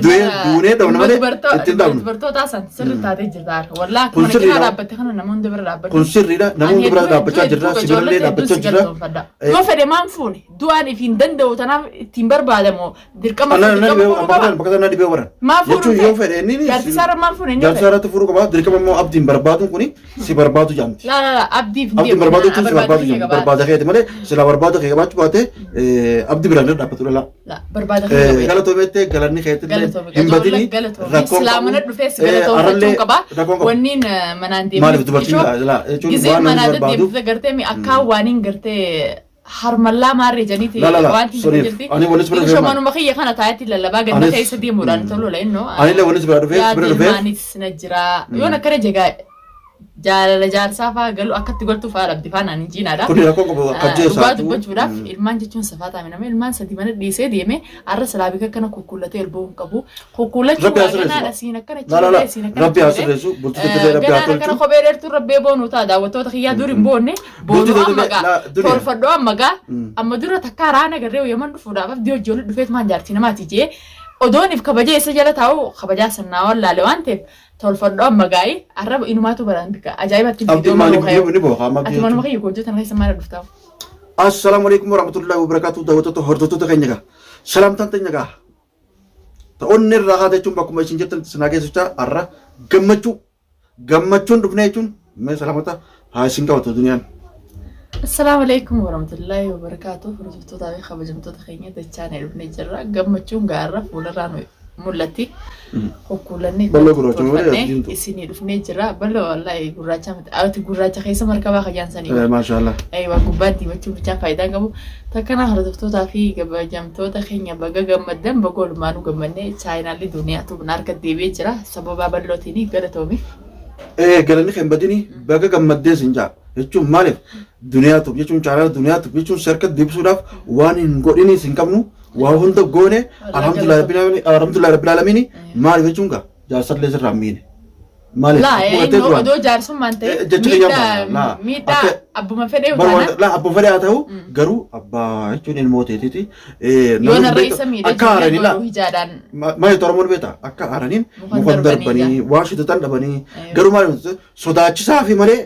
Du'ee duunee dhabna malee ittiin dhabnu. Dubartootaa san sirri taatee jirta har'a. Wallaahi Kun akkuma sirriidha. cinaa dhaabbatte kana nama hunda bira dhaabbadhu. Kun sirriidha. Nama hunda bira dhaabbachaa jirra. Sibiilallee dhaabbachaa jirra. Yoo fedhe maan fuune du'aan ifiin danda'u tanaaf ittiin barbaadamu dirqama Ana na dirqama dhibee fuudhuu qaba. bakka na dhibee waran. Maa fuudhuu Jechuun fedhe? yoo fedhe inni Jaarsi isaarra maal fuune inni Jaarsa fedhe? irratti fuudhuu qaba. Dirqama immoo abdiin barbaaduun kuni si barbaadu jaamti. Laa laa laa abdiif hin Abdiin deemu. barbaadu jechuun si barbaadu kiyya jaamti. qabaa. Barbaada keeti malee sila barbaada kee qabaachuu baate abdii biraan irra dhaabbatu dhala. Laa barbaada kiyya qabaa. Galatoomettee galanni keetillee Galatoomi. hin badini Galatoomi. rakkoon Silaa qabu. mana dhufees galatoomfachuu qaba. Rakkoon qabu. Wanniin manaan deemee Maaliif dubartiin laa jechuun Gizee waan namni manaa barbaadu. deddeemtee gartee mi akkaan waaniin gartee harmallaa maarree janiiti La, la, la. wanti hin Soniif. jirti. Ani walis bira dhufee maal? Manuma kiyya kana taa'etti lallabaa ganda Anis- keessa deemuudhaan tolula innoo. Anillee walis bira dhufee Yaada bira dhufee ilmaanis na jira. Yoon akkana jegaa jaalala jaarsaa fa'aa galu akkatti galtuu fa'aa dhabdi fa'aa naan hin jiinaadha. Kuni rakkoon qabu akka Dhugaa jeesaatu. dubbachuudhaaf ilmaan jechuun safaa taame nama ilmaan sadi mana dhiisee deeme arra silaa bika akkana kukkullatee elboo hin qabu. Kukkullachuu Rabbi haa waa sirreessu. ganaadha siin akkana La la la. cilee siin akkana Rabbi haa cilee. sirreessu. Bultii tetillee rabbi haa Ganaan akkana tolchu. kophee dheertuu rabbee boonuu ta'a daawwattoota kiyyaa dur hin boonne Bultii boonuu amma tetillee gaa la duniya. tolfadhoo amma gaa amma dura takkaa raana garree yaman dhufuudhaaf abdii hojii olii dhufeet maan jaartii namaati jee odooniif kabajee isa jala taa'u kabajaa sannaa wallaale waan ta'eef tolfadhoo amma gaayi arraba inumaatu baraan bika ajaa'ibatti Abdiin viidiyoo maaliif manuu kayoo ni booha amma ati manuma kiyya goojjoo tana keessa maal dhuftaa? Assalaamu alaikum warahmatullahi wabarakatuh daawwattoota hordoftoota keenya gaa. Salaamtaan teenya gaa. Ta'onni irraa haata jechuun bakkuma isin jirtan sinaa geessichaa har'a gammachuu gammachuun dhufnee jechuun mee salaamata haa isin qabatu duniyaan. Assalaamu alaikum warahmatullahi wabarakatuh. Hordoftoota fi kabajamtoota keenya dachaan dhufnee jirra. Gammachuun gaarra fuularraa nu mul'atti. Kukkuulannee Bal'oo gurraacha malee tolfannee diimtuu. isinii dhufnee jirra. Bal'oo wallaahi gurraacha miti. Ati gurraacha keessa markabaa kajaan sanii. Maashaallah. Aywa gubbaan diimachuu bichaan faayidaa hin qabu. Takkanaa hordoftootaa fi kabajamtoota keenya baga gammaddan baga walumaanuu gammannee chaayinaalli duniyaatu na harka deebi'ee jira. Sababaa bal'ootiin galatoomi. Galanni kan badini baga gammaddee sin jaa jechuun maaliif duniyaatuuf jechuun caalaa duniyaatuuf jechuun si harka deebisuudhaaf waan hin godhiniis hin qabnu waa hunda goone alhamdulillah rabbil alamin alhamdulillah rabbil alamin maaliif jechuun gaa jaarsallee sirraa hin miine maaliif Laa akkuma gartee inni duraan odoo jaarsummaan ta'e Jecha kiyya miidhaa laa miidhaa akka abbuma fedhee bar utaana laa abbuma fedhe haa ta'u garuu abbaa jechuun ilmoo teetiiti yoo namni narra beektu isa miidhee akka jiree haaranii laa godhu hijaadhaan maal jettu Oromoon beektaa akka haaraniin mukan mukan darbanii darbanii waan shitatan dhabanii Aywa. garuu maal sodaachisaa fi malee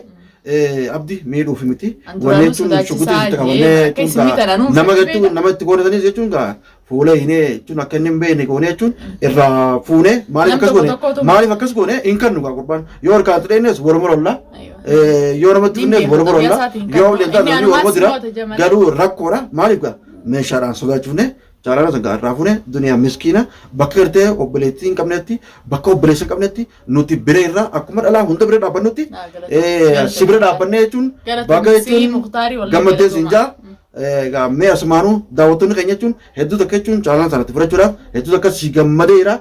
abdi miidhuuf miti An wanni duraanuu jechuun shukutii sodaachisaa itti jee qabannee akka jechuun isin miidhan anuu nama fedhu jechuun beekta. nama itti goonatanis jechuun gaa fuula hinee jechuun akka inni hin beekne goone jechuun irraa fuune maaliif Nam akkas tokko goone tokkotu maaliif akkas goone hin kannu gaa gurbaan yoo harkaan xidheenes waluma lolla Aywa. yoo namatti Niin finnees beeka waluma xabiyaa lolla isaatiin yoo kannu waliin inni taate anumaa waluma si dira moota jamana. garuu rakkoodha maaliif gaa meeshaadhaan sodaachifne jaalala san gaa irraa fuune duniyaa miskiina bakka gartee obboleettii hin qabnetti bakka obboleessa hin qabnetti nuti bira irraa akkuma dhalaa hunda bira dhaabbannutti Naa galatoomi. si bira dhaabbannee jechuun Galatoomi. baga Sii jechuun Muktaarii wallahi gammaddee siin galatooma. jaa egaa mee asumaanuu daawwattoonni keenya jechuun hedduu takka jechuun caalaan sanatti fudhachuudhaaf hedduu takka si gammadeera.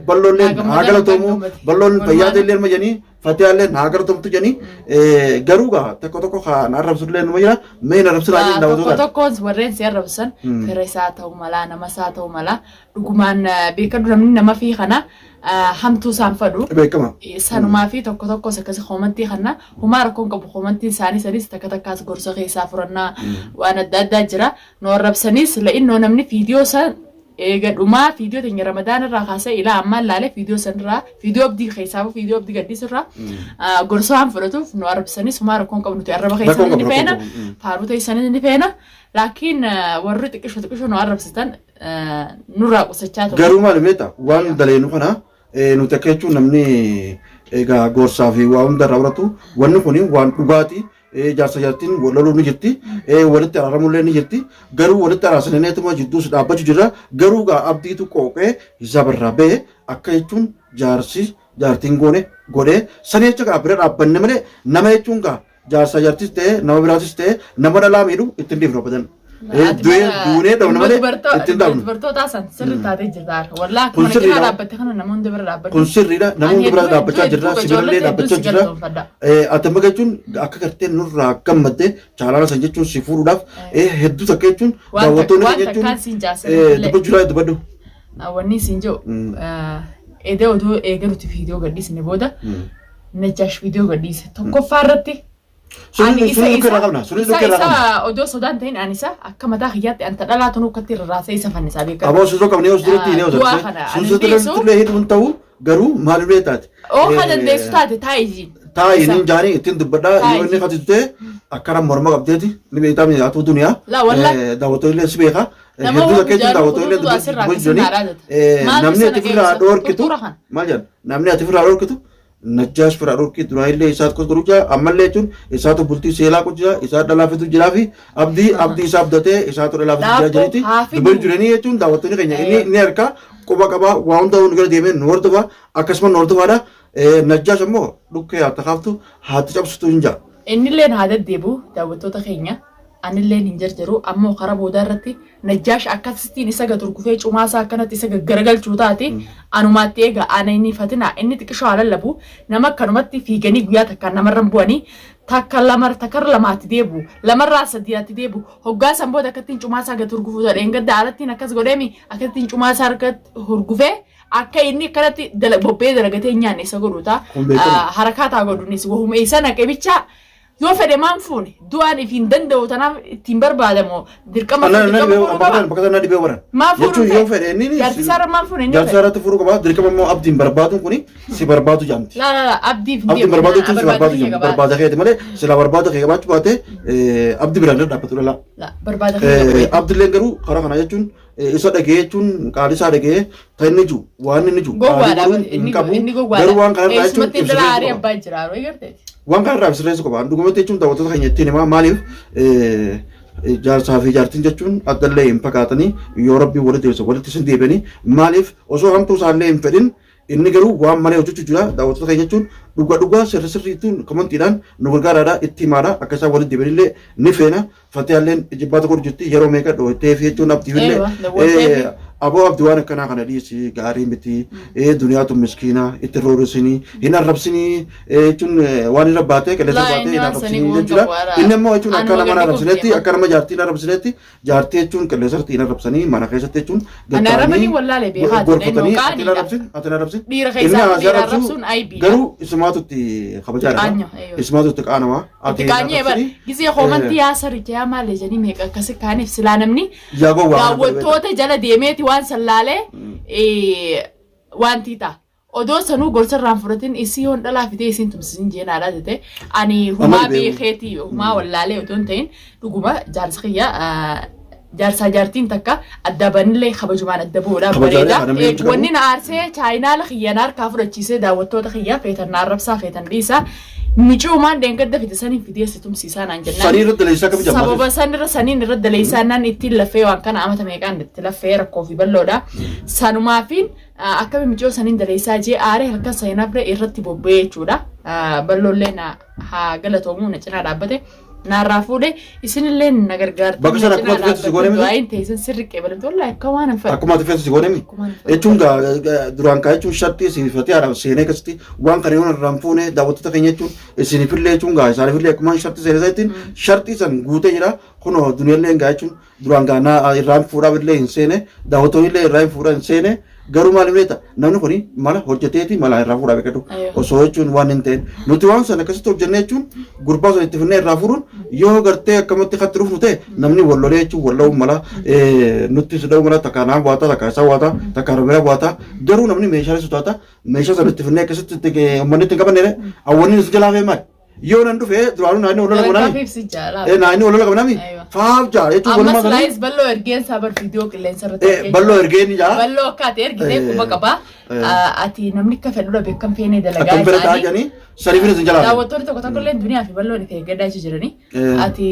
Balloolleen Naa haa gammadaan galatoomu abbaan gammade. balloon Walumaan fayyaa illee ilma jedhanii fatiyaallee haa galatomtu jedhanii garuu gaa tokko tokko kan arrabsullee numa jira mee hin arrabsinaa jedhin Tokko daawwattoota. tokkoon warreen si arrabsan fira isaa ta'uu mala nama isaa ta'uu mala dhugumaan beekadhu namni nama fi kana hamtuu isaan fadhu. Beekama. Sanumaa fi tokko tokkos akkasi koomantii kana humaa rakkoon qabu koomantiin isaanii sanis takka takkaas gorsa keessaa furannaa waan adda addaa jira. Nu arrabsanis la'innoo namni viidiyoo san eega dhumaa viidiyoo teenya ramadaan irraa kaasee ilaa ammaan laale viidiyoo san irraa viidiyoo abdii keessaa viidiyoo abdii gaddiisu irraa gorsa waan fudhatuuf nu arrabsanis humaa rakkoon qabu nuti arraba Rakkoon keessan qabu ni rakkoon feena qabu. faaruu teessanis ni feena laakiin warri xiqqisho xiqqisho nu arrabsitan nurraa qusachaa ture. Garuu maali beektaa waan daleenu kana nuti akka jechuun namni egaa gorsaa fi waa hunda irraa baratu wanni kun waan dhugaati. Jaarsa jaartiin wal loluu ni jirti. Walitti araaramullee ni jirti. Garuu walitti araarsineetuma jidduus dhaabbachuu jirra. Garuu gaa abdiitu qooqee hisaaba irraa ba'e akka jechuun jaarsi jaartiin goone godhee sanii jecha gaa bira dhaabbanne malee nama jechuun gaa jaarsa jaartis ta'e nama biraatis ta'e nama dhalaa miidhu ittiin dhiifnu abadan. Ati Du'ee bara duunee dhabna dhimma malee ittiin dhabnu. dubartootaa san sirri taatee jirta har'a. Wallaahi Kun akkuma na cinaa sirriidha. dhaabbatte kana nama hunda bira dhaabbadhu. Kun sirriidha. Nama Ani hunda bira hedduu dhaabbachaa hedduu jirra. hedduu Sibiilallee ijoollee hedduu dhaabbachaa si jirra. galatoomfadha. Ati amma jechuun akka gartee nurraa gammadde chaalaala san jechuun si fuudhuudhaaf hedduu takka jechuun Waan takka daawwattoonni waan keenya jechuun takkaan siin jaasanii illee dubbachuu dhaa dubbadhu. wanni siin jiru edee oduu eega nuti viidiyoo gadhiisne booda Najjaash viidiyoo gadhiise. Tokkoffaa irratti Ani isa Sunis isa dhukkee qabna. Sunis isa dhukkee isa qabna. odoo sodaan ta'in ani isa akka mataa kiyyaatti anta dhalaa tunuu akkatti rarraasee isa fannisaa beekama. Aboo susoo qabnee os duratti hin Du'aa kana ani Susoo dhiisu. duratti hidhuun ta'u garuu maalillee taate. Oo kan dandeessu taate taa'i jiin. Taa'i Isa. niin jaanii ittiin dubbadhaa Taa'i yoo inni katitee akkana morma qabdeeti ni beektaa miidhaatuu duniyaa. Laa wallahi. Daawwattoonni illee si beeka. Nama Hedduu waan takka jechuun jaalu daawwattoonni illee kutuutu asirraa dubbachuu akkasii jiranii. naaraa jette. Maaltu Namni isa ati ofirraa nageessa? dhoorkitu Tuttuura kana. maal jedhan namni ati ofirraa dhoorkitu Najjaash firaa dhorkii duraa illee isaatu kos godhu jira ammallee jechuun isaatu bultii seelaa qotu jira isaa dhalaa fitu jiraa fi abdii abdii isaa abdatee isaatu dhalaa fitu jira Daabboo jiranitti haa fidu. dubbachuu jiranii jechuun daawwattoonni keenya inni inni harka quba qabaa waa hunda nu gara deemee nu hordofa akkasuma nu hordofaadha. Najjaash ammoo dhukkee haa takaaftu haati cabsitu hin jaa. Innilleen haa deddeebi'u daawwattoota keenya. Anilleen hin jarjaru ammoo karaa boodaa irratti Najjaash akkasittiin isa gad hurgufee cumaasaa akkanatti isa gaggaragalchuu taate anumaatti eega ana hin ifatina inni xiqishoo haa lallabu nama akkanumatti fiiganii guyyaa takkaan namarra hin bu'anii takka lama takkarra lamaatti deebi'u lamarraa sadiyaatti deebi'u hoggaa san booda akkattiin cumaasaa gad hurgufuu ta'e dheengadda alattiin akkas godheemi akkattiin cumaasaa harkatti hurgufee akka inni akkanatti bobbee dalagatee hin nyaanne isa godhu ta'a. Kun beekama. Harakaataa godhunis wahuma isa naqe bichaa yoo fedhe maan fuune du'aan if hin danda'u tanaaf ittiin barbaadamu dirqama Ana na dirqama dhibee fuudhuu qaba. bakka na dhibee waran. Maa fuudhuu Jechuun ta'e? yoo fedhe inni Jaarsi isaarra maal fuune inni Jaarsi fedhe? irratti fuudhuu qaba dirqama immoo abdiin barbaaduun kuni si barbaadu jaamti. Laa laa laa abdiif hin Abdiin deemu. barbaadu jechuun si barbaadu kiyya jaamti. qabaa. Barbaada keeti malee sila barbaada kee qabaachuu baate abdii biraan dhaabbatu lala. Laa barbaada kiyya qabaa. Abdiilleen garuu karaa kana jechuun isa dhagee jechuun qaalii isaa dhagee ta'e inni jiru waan inni jiru Gowwaadha qaalii godhuun hin inni qabu inni gowwaadha. garuu waan kanarraa jechuun Eessumatti intala ibsirreessuu aarii qaba. abbaa jira yeroo eegarteeti. Waan kanarraa ibsirreessuu qaba. Dhugumatti jechuun daawwattoota keenya ittiin himaa maaliif jaarsaa fi jaartiin jechuun addallee hin fakkaatanii yoo rabbiin walitti deebise walitti isin deebi'anii maaliif osoo hamtuu isaallee hin fedhin inni garuu waan malee hojjechuu jira daawwattoota keenya jechuun dhuga dhugaa sirri sirriittuun komantiidhaan nu gargaaraadha itti himaadha akka isaan walitti deebi'anillee ni feena. Fatiyaalleen jibbaata godhu jirti yeroo meeqa dhooytee fi jechuun abdiifillee Eewa, dawwaltee fi. Aboo abdi waan akkanaa kana dhiisi gaarii miti duniyaatu miskiina itti roorrisinii hin arrabsinii jechuun waan irra baatee qilleensa Laa, baatee inni hin waan sanii arrabsinii waan jechuudha. qabu ara. Inni immoo jechuun akka Anuma nama hin gadi arrabsinetti qofti akka nama jaartii hin arrabsinetti jaartii jechuun qilleensarratti hin arrabsanii mana keessatti jechuun Ani arrabanii wallaalee beekaa jedhee gorfatanii noo ati hin qaaniidha. arrabsin ati hin arrabsin. Dhiira Inni keessaa haasii dhiira arrabsu arrabsuun aybiidha. garuu isumaatu itti kabajaadha. Qaanya, eeyyoo. Isumaatu itti qaanama. Ati Itti hin qaanyee bar arrabsinii. gisee koomantii yaa saricha yaa maal jedhanii meeqa akkasi kaaniif silaa namni Yaa gowwaa kana godhe beekta. daawwattoota jala deemeeti waan sallaalee wanti ta'a. Odoo sanuu gorsa irraan fudhatin isii yoon dhalaa fidee isiin tumsisin jeenaadha jette. Ani humaa Amma dhibee. beekeeti humaa wallaalee otoo hin ta'in dhuguma jaarsa kiyya jaarsaa jaartiin takka adda banillee kabajumaan adda bu'uudhaaf Kabajaalee bareeda. kan namni qabu. Wanni na aarsee chaayinaala kiyya na harkaa fudhachiisee daawwattoota kiyya feetan na arrabsaa feetan dhiisaa. Micuumaan dheengadda fide saniin fidee si tumsiisaa naan jennaan. Sanii irratti daleessaa akkami jammaa Sababa san irra saniin irra daleessaa naan ittiin laffee waan kana amata meeqaan itti laffee rakkoo fi bal'oodha. Sanumaafiin akkami micoo saniin daleessaa jee aaree halkan seenafre irratti bobba'ee jechuudha. Bal'oollee na haa galatoomuu na cinaa dhaabbate. Naarraa fuudhe isinillee na gargaartan Bakka na sana cinaa akkuma ati feetu si dhaabbattan goone miti? du'aayin teessan sirri qeebalamte wallahi akka waan hin fedhu. Akkuma ati feetu si goone mi? Akkuma hin fedhu. Jechuun duraan kaa jechuun shartii sifatee haadhaaf seenee akkasitti waan kana yoo irraan fuune daawwattoota keenya jechuun isinifillee jechuun gaa isaanifillee akkuma shartii seenee ittiin shartii san guutee jira kunoo duniyallee gaa jechuun duraan gaa naa irraan fuudhaaf illee hin seene daawwattoonni illee irraa hin fuudhaa hin seene garuu maal beekta namni kuni mala hojjeteeti mala irraa fuudhaa beekatu Ayyo. osoo jechuun waan hin ta'in nuti waan sana akkasitti hojjennee jechuun gurbaa sana itti finnee irraa fuudhuun yoo gartee akkamatti katti dhufnu ta'e namni wal lolee jechuun wal dha'uu mala nutti si dha'uu mala takka naan waataa takka isaa waataa takka bira waataa garuu namni meeshaalee sotaata meeshaa sana itti finnee akkasitti uummanni itti hin qabanne hawwanni nu jalaa fee maali Yoo nan dhufe duraanuu naannoo olola Dalagaa qabnaami. fi ibsi jaalaa. Naannoo olola qabnaami. Aywa. Faaf jaa jechuun Ammas walumaa galatti. laayis balloo ergeen isaa bar viidiyoo qilleensa irratti ergee Balloo ergeen jaa. Balloo akka ati ergitee quba qabaa. Ati namni akka fedhu dhabe akkam feenee dalagaa Akkam fedha ta'a isaanii. jedhanii saniifin isin jalaa. Daawwattoonni tokko tokko illee duniyaa fi balloon itti eeggadhaa jiranii. Ati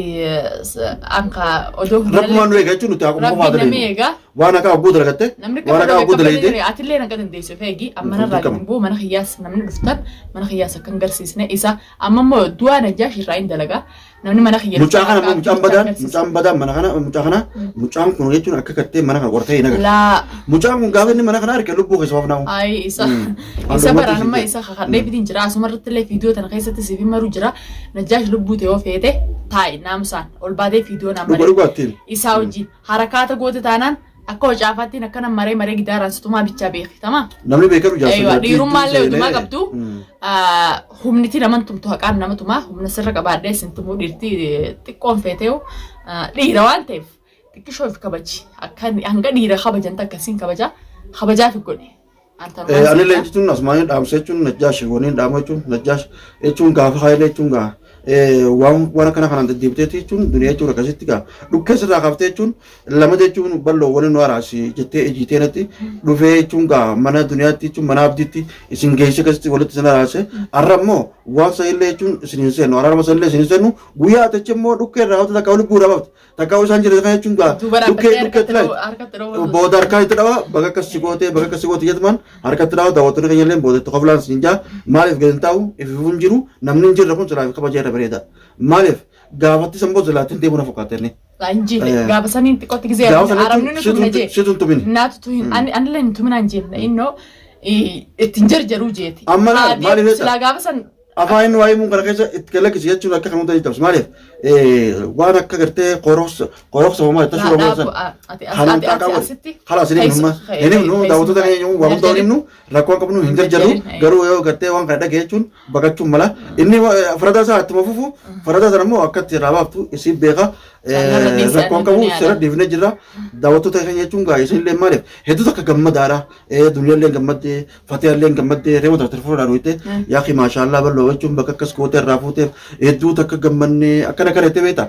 anka odoo Rabbumaan nu eega jechuun nuti haa qofa Rabbiin nama eega. Waan akka abbuu dalagatte. Namni akka Waan akka fedhu abbuu beekama dalagde. dandeenye atillee naqa dandeessu feegi amma narraa Dirqama. gadi bu'u mana kiyyaas namni dhuftan mana kiyyaas akka hin garsiisne isa amma immoo du'aa najjaash irraa hin dalagaa namni mana kiyya Mucaa kana immoo akka mucaan abdii badaan agarsiisa. mucaan badaan mana kana mucaa kana mucaan kun jechuun akka kattee mana kana qortee hin agarre. Laa Mucaan kun gaafa inni mana kana arge lubbuu keessa baaf naamu. ayi isa isa Halluu baraan amma matti isa kakadhee fitiin jira asuma irratti illee viidiyoo tana keessatti siif hin maru jira najjaash lubbuu ta'e yoo feete taa'i naamusaan ol baatee viidiyoo naan Dhuga malee dhugaattiin. isaa wajjin harakaata goote taanaan. Akka wacaafaattiin akkana maree maree gidaaraan situmaa bichaa beeki. Tamaa? Namni beekamu jaarsa Eeywa, jaartii dhiirummaallee seenee- odumaa qabdu. Humniti naman tumtu haqaan nama tumaa humna sirra qabaadhee isin tumuu dhiirti xiqqoon feeteewu dhiira waan ta'eef xiqqishoo if kabaji. Akka hanga dhiira kabajan takka isin kabaja kabajaaf godhi. Anillee jechuun asumaan dhaamsa jechuun Najjaash waniin dhaama jechuun Najjaash jechuun gaafa haayilee jechuun gaa waan waan akkana kanaan deddeebiteetti jechuun duniyaa jechuun akkasitti gaa dhukkee sirraa kaaftee jechuun lama jechuun bal'oo wani nu araasi jettee ejiitee natti dhufee jechuun gaa mana duniyaatti jechuun mana abdiitti isin geesse akkasitti walitti isin araase har'a immoo waan sanillee jechuun isin hin seennu araarama sanillee isin hin seennu guyyaa atichi immoo dhukkee irraa hawwata takka walitti bu'uura baafte. Takka isaan jiran kana jechuun gaa Duuba dhukkee dhaabbattee dhukkeetti harkatti laal. dha'uu harkatti dha'uu Booda harkaa itti dhawa bakka akkas si gootee bakka akkas si goote jettumaan harkatti dhawa daawwattoonni keenya illee booda itti koflaan siin jaa maaliif gadi hin taa'u ifiifuu hin jiru namni hin jirre kun silaa kabaja irra bareeda maaliif gaafatti san booda silaa ittiin deemuu na fakkaata inni. Hin jenne gaafa saniin xiqqootti gisee Gaafa sana arabni nu tumna jee. situn tumini. Naatu tu hin ani anillee hin tuminaan jenne innoo ittiin jarjaruu jeeti. Amma laal, maaliif jecha? Silaa gaafa san Afaan inni waa'ee muun kana keessa itti galakkisi jechuun akka kan hunda jedhamsu maaliif waan akka gartee qoroksa qoroksa homaa itti suuraa moosan kanaan xaaqaa godhe haala isin himnu hin himnu daawwattoota keenya waa hunda hin himnu rakkoo qabnu hin jarjarru garuu yoo gartee waan kana dhagee jechuun baqachuun mala inni faradaa isaa ittuma fufu faradaa sana immoo akka itti irraa baaftu isin beeka rakkoon qabu sirra dhiifnee jirra daawwattoota keenya jechuun gaa isin illee maaliif hedduu takka gammadaadha duniyaallee gammaddee Fatiyaallee gammaddee reefu takka telefoona dhaanuutte yaaqi maashaallaa bal'oo jechuun bakka akkas gootee irraa fuuteef hedduu takka gammannee akkana kana jettee beekta.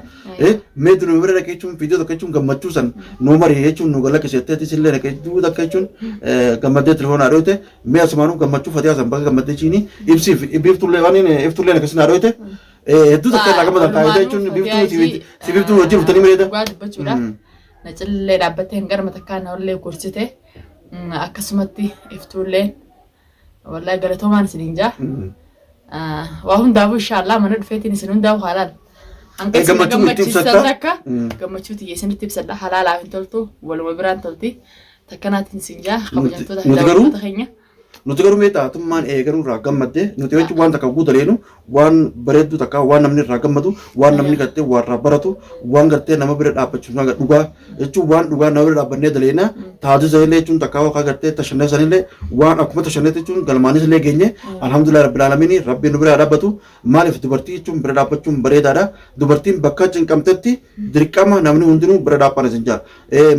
Mee dunuma bira dhaqee jechuun viidiyoo takka jechuun gammachuu san nuu marii jechuun nu galakkise jetteetis illee dhaqee hedduu takka jechuun gammaddee telefoona dhaanuutte mee asumaanuu gammachuu fatiyaa san bakka gammaddee chiini ibsiif biiftullee waan iftullee akkasii dhaanuutte hedduu takka irraa gammadan kaayitee jechuun biiftuu si biiftuu wajjin dhuftanii bareeda. Dhugaa dubbachuudhaaf na cillee dhaabbattee hangarma takkaa na ollee gorsite. Akkasumatti iftuulleen wallahi galatoomaan isiniin jaa. Waa hundaafuu inshaallah mana dhufeetiin isin hundaafuu halaal. Hanga isin Gammachuu nutti gammachiisan ibsatta. takka gammachuu tiyya isinitti ibsadha halaalaaf hin toltu waluma biraan tolti. Takkanaatiin isin jaa kabajamtoota Nuti garuu daawwattoota keenya. Nuti garuu mee taatummaan eeganuu irraa gammadde nuti jechuun waan takka guuta leenu waan bareedduu takka waan namni irraa gammadu waan namni gartee waa irraa baratu waan gartee nama bira dhaabbachuun waan dhugaa jechuun waan dhugaa nama bira dhaabbannee daleena taatisa illee jechuun takka waa gartee tashannee sanillee waan akkuma tashanneetti jechuun galmaanis illee geenye alhamdulillah rabbil aalamiin rabbiin nu bira dhaabbatu maaliif dubartii jechuun bira dhaabbachuun bareedaadha dubartiin bakka cinqamtetti dirqama namni hundinuu bira dhaabban isin jaa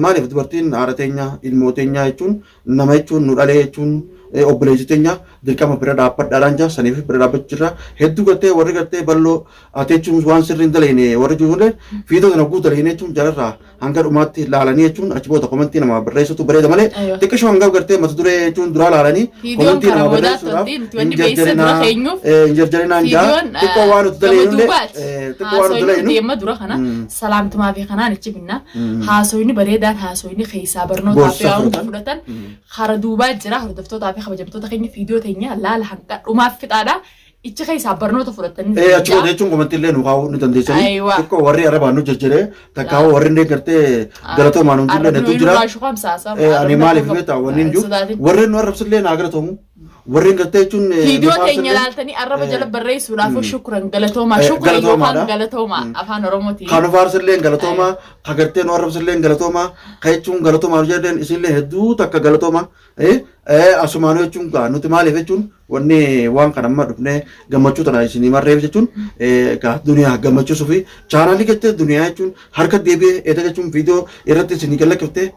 maaliif dubartiin haadha teenya ilmoo teenya jechuun Nama jechuun nu dhalee jechuun obboleessi teenya dirqama bira dhaabbadhaadhaan jaa saniif bira dhaabbachuu jirra. Hedduu gartee warri gartee balloo ati jechuun waan sirrii hin daleene warri jiruullee fiitoo sana guutuu daleene jechuun jalarraa hanga dhumaatti laalanii jechuun achi booda komentii namaa barreessutu bareeda malee Aywa. xiqqishoo hanga gartee mata duree jechuun duraa laalanii Viidiyoon komentii kana namaa boodaa barreessuudhaaf tolti nuti hin wanni beeksisa dura jarjarinaa keenyuuf hin jarjarinaan jaa viidiyoon xiqqoo waan nuti gama daleenullee duubaati. xiqqoo waan nuti Haasoyni nuti daleenu amma dura kana salaamtumaa fi kanaan ichi finna. Haasoyni bareedaan haasoyni keessaa barnootaa fi Gorsa waa hunda fudhatan. fudhatan kara duubaa jira hordoftootaa fi kabajamtoota keenya viidiyoo teenya laala hanga dhumaaf fixaadha. Ichi keessaa barnoota fudhatanii Ee achi booda jechuun komantii illee nu kaa'uu ni dandeessanii. Aywa. Xiqqoo warri arabaan nu jajjaree takkaa warri illee gartee galatoomaan nu jillee hedduu jira. Ee ani maaliif beektaa wanni hin jiru. Warri nu arrabsillee naa galatoomu. Warreen gartee jechuun Viidiyoo nu teenya faarsillee laaltanii arraba jala barreessuudhaaf shukran galatoomaa shukran yookaan galatoomaadha. galatoomaa afaan oromootiin. Kan nu faarsillee galatoomaa, kan gartee nu arrabsillee galatoomaa, kan jechuun galatoomaa nu jedhan isinillee hedduu takka galatoomaa. Asumaanuu jechuun gaa nuti maaliif jechuun wanni waan kana amma dhufnee gammachuu tana isinii marreef jechuun gaa duniyaa gammachiisuu fi chaanaalii gartee duniyaa jechuun harka deebi'ee eeda jechuun viidiyoo irratti isinii gallakkiftee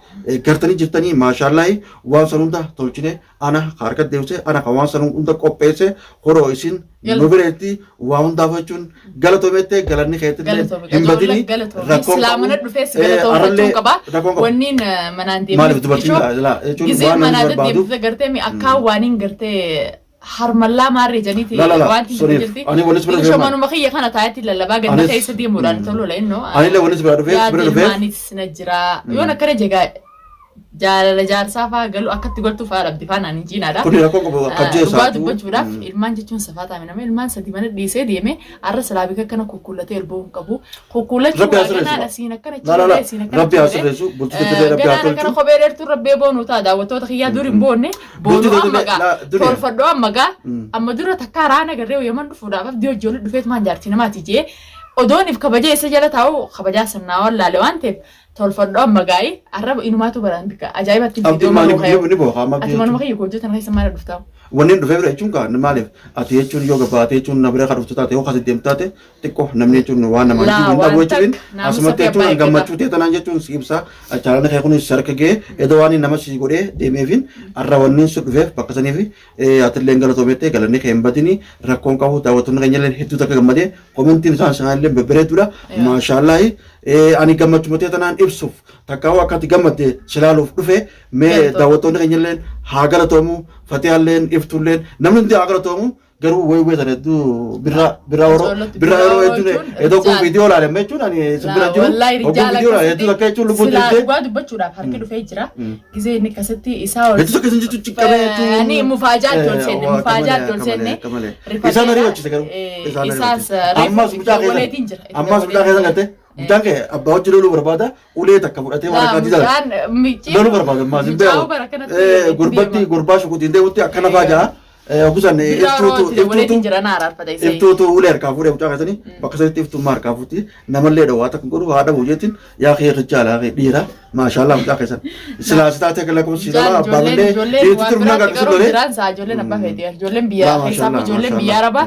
gartanii jirtanii maashaallahi waan san hunda tolchine ana ka harka deebise ana ka waan san hunda qopheesse horoo isin nu bireetti waa hundaaf jechuun galatoomettee galanni keetillee Galatoomi. hin badini Galatoomi. rakkoon Silaa qabu. mana dhufees galatoomfachuu qaba. Rakkoon qabu. Wanniin manaan deemee Maaliif dubartiin laa jechuun Gizee waan namni manaa barbaadu deddeebite gartee mi akkaan waaniin gartee harmallaa maarree janiiti La la la, wanti suniif. jirti. Ani walis bira dhufee maal? Manuma kiyya kana taa'etti lallabaa ganda Anis- keessa deemuudhaan tolu la innoo. Anillee walis bira dhufeef Yaada bira dhufeef ilmaaniis na jira. Yoon akkana jegaa jaalala jaarsaa faa galu akkatti galtuu faa dhabdi faa naan hin ciinaadha. Kuni rakkoon qabu akka Dhugaa jeesaatu. dubbachuudhaaf ilmaan jechuun safaa taame nama ilmaan sadi mana dhiisee deeme arra silaa bika akkana kukkuullatee elboo hin qabu. Kukkuullachuu Rabbi haa waa ganaan sirreessu. asiin akkana La la la. chiilee asiin akkana Rabbi haa chiilee. sirreessu. Bultii teetillee Rabbi haa Ganaan akkana tolchu. kophee dheertuu rabbee boonuu ta'a daawwattoota kiyyaa dur hin boonne Bultii boonuu amma teetillee gaa la duniya. tolfadhoo amma gaa amma dura takkaa raana garree yaman dhufuudhaaf abdii hojii olii dhufeet maan jaartii namaati jee odooniif kabajee isa jala taa'u kabajaa sannaa wallaale waan ta'eef Tolfadhu amma gaa'ii arraba inumaatu baraan bika ajaa'ibatti Abdiin viidiyoo maaliif manuma kayyo. ni booha amma Ati abdii manuma jechuun. kiyya goojjoo tana keessa maal dhuftaa? Wanni hin dhufee bira jechuun kaa maaliif ati jechuun yoo gabbaate jechuun na bira kan dhuftu taate yoo kasi deemtu taate xiqqoo namni jechuun waan namaa Laa jibu hin dhabu waan jechuun takka naamusa asumatti fi jechuun abbaa eeggata. gammachuu ta'e tanaan jechuun si ibsa chaalaan kee kunis sarka ga'ee edoo waan nama si godhee deemeefin arra wanni si dhufeef bakka saniif atillee galatoomettee galanni kee hin badini rakkoon qabu daawwattoonni keenya illee hedduu takka gammadee komentiin isaan isaan illee babbareedduudha maashaallahi ani gammachuu ta'e tanaan ibsuuf takka hoo akka ati gammadde silaaluuf dhufe mee Galatoomi. Daawwattoonni keenya illee haa galatoomu, Fatiyaalleen, Iftuulleen, namni hundi haa galatoomu. Garuu wayi wayi sana hedduu birraa birraa yeroo Ijoolloti birraa yeroo birraa hedduu jechuun eddoo kun rijaal. viidiyoo ilaale amma jechuun ani isin bira jiru Wallahi oguu rijaala viidiyoo ilaale hedduu takka jechuun lubbuun silaa jirte dhugaa dubbachuudhaaf harki dhufee jira. Gizee inni akkasitti isaa ol hedduu takka isin jechuun ciqqamee jechuun Ani mufaajaatti ol seenne mufaajaatti ol seenne. Akka malee isaan ariifachiise garuu isaan Isaas ariifachiise ammas mucaa waleetiin keessan jira. Ammas mucaa keessan galtee mucaan kee abbaa hojii loluu barbaada ulee takka fudhatee waan akka adiidhaan Mucaan micciin loluu barbaada ammas hin mucaa beeku. bara kanatti Gurbatti gurbaa shukutiin deemutti akkana faa ja'a. Kusan iftuutu iftuutu iftuutu jira na araarfata isee. Iftuutu ulee harkaa fuudhee mucaa keessanii bakka sanitti iftummaa harkaa fuuti namallee dhowwaa takka godhu haadha buujeetiin yaa kee rijaala kee dhiira maashaallah mucaa keessan silaa si taatee kan lakkoofsa silaa abbaa Ijoolleen malee ijoolleen dhiirti waan turummaa biraatti gaaffisu garuu lolee. jiraan isaa ijoolleen abbaa feeti ijoolleen biyya Laa keessaa maashaallah ijoolleen biyya maashaallah. arabaa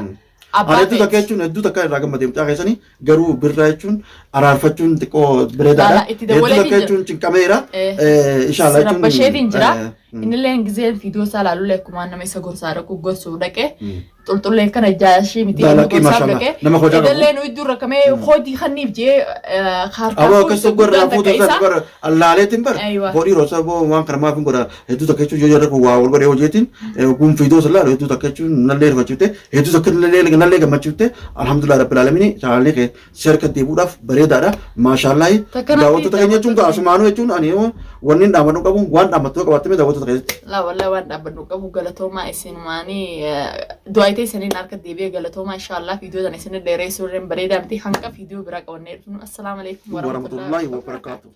abbaa Ani hedduu takka feeti. jechuun hedduu takka irraa gammadee mucaa keessanii garuu birraa jechuun araarfachuun xiqqoo bareedaadha. Laala itti Hedduu dawwaleetiin takka jira. jechuun cinqameera. Inshallah jechuun. Rabbasheetiin jira. Innillee gizeen viidiyoo isaa ilaalulee akkuma nama isa gorsaa dhaqu gorsuu dhaqee xulxullee kana jaashii miti inni Daalaqii gorsaaf maashaallah. dhaqee. Nama hojaa qabu. Idillee nu iddoo rakkamee hoodii kanniif jee harkaa Aboo akkas tokko irraa guddaan fuutu takka san isaa. bara allaaleetiin bara Aywa. bodhii rosa boo waan kana maaf hin godha hedduu takka jechuun yoo jarra kun waa wal godhee hojeetiin kun fiidoo san laalu hedduu takka jechuun nallee rifachiifte hedduu takka nallee gammachiifte alhamdulillah rabbil aalamiin chaalee kee si harka deebi'uudhaaf bareedaadha maashaallahi Takkanatti daawwattoota keenya jechuun daawwattoota asumaanuu jechuun ani wanni hin dhaamannu qabu waan dhaammattu qabaattee daawwattoota keessatti. Laa wallahi waan dhaabbannu qabu galatoomaa isinumaanii du'aayitee isiniin harka deebi'ee galatoomaa inshaallah viidiyoo tana isin dheereessuu irreen bareedaa miti hanga viidiyoo biraa qabannee dhufnu assalaamu alaikum warahmatullahi wabarakaatuh.